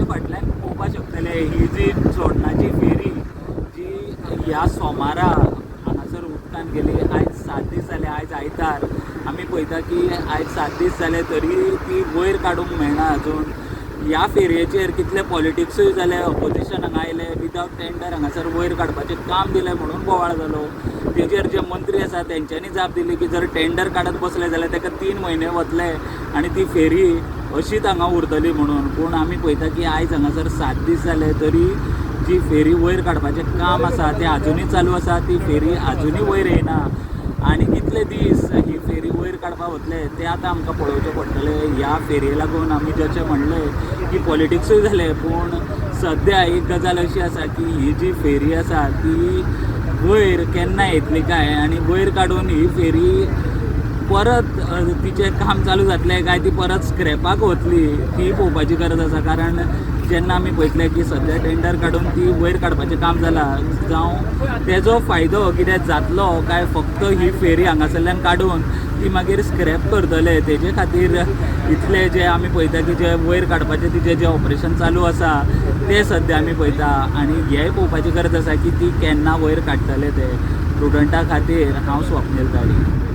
फाटल्यान पळोवपाक शकतले ही जी चोडणाची फेरी जी ह्या सोमारा हांगासर उदकान गेली. आयज 7 दीस जाले, आयज आयतार. आमी पळयता की आयज 7 दीस जाले तरी ती वयर काडूंक मेळना अजून. ह्या फेरयेचेर कितले पॉलिटिक्सूय जाले, ऑपोजिशन हांगा आयले, विदावट टेंडर हांगासर वयर काडपाचें काम दिलें म्हणून बोवाळ जालो. तेजेर जे मंत्री आसा तेंच्यांनी जाप दिली की जर टेंडर काडत बसले जाल्यार ताका 3 म्हयने वतले आनी ती फेरी अशीच हांगा उरतली म्हणून. पूण आमी पळयता की आयज हांगासर 7 दीस जाले तरी जी फेरी वयर काडपाचें काम आसा तें आजुनूय चालू आसा. ती फेरी आजुनूय वयर येना आनी कितले दीस ही फेरी वयर काडपाक वतले ते आतां आमकां पळोवचें पडटलें. ह्या फेरये लागून आमी जशें म्हणलें की पॉलिटिक्सूय जालें, पूण सद्या एक गजाल अशी आसा की ही जी फेरी आसा ती वयर केन्ना येतली काय आनी वयर काडून ही फेरी परत तिचें काम चालू जातलें काय ती परत स्क्रॅपाक वतली ती पळोवपाची गरज आसा. कारण जेन्ना आमी पळयतले की सद्या टेंडर काडून ती वयर काडपाचें काम जालां, जावं तेजो फायदो कितें जातलो काय फक्त ही फेरी हांगासरल्यान काडून ती मागीर स्क्रॅप करतले, तेजे खातीर इतले जे आमी पळयता की जे वयर काडपाचें तिचें जें ऑपरेशन चालू आसा तें सद्या आमी पळयता आनी हेंय पळोवपाची गरज आसा की ती केन्ना वयर काडटले ते. प्रुडंटा खातीर हांव स्वप्नील तारी.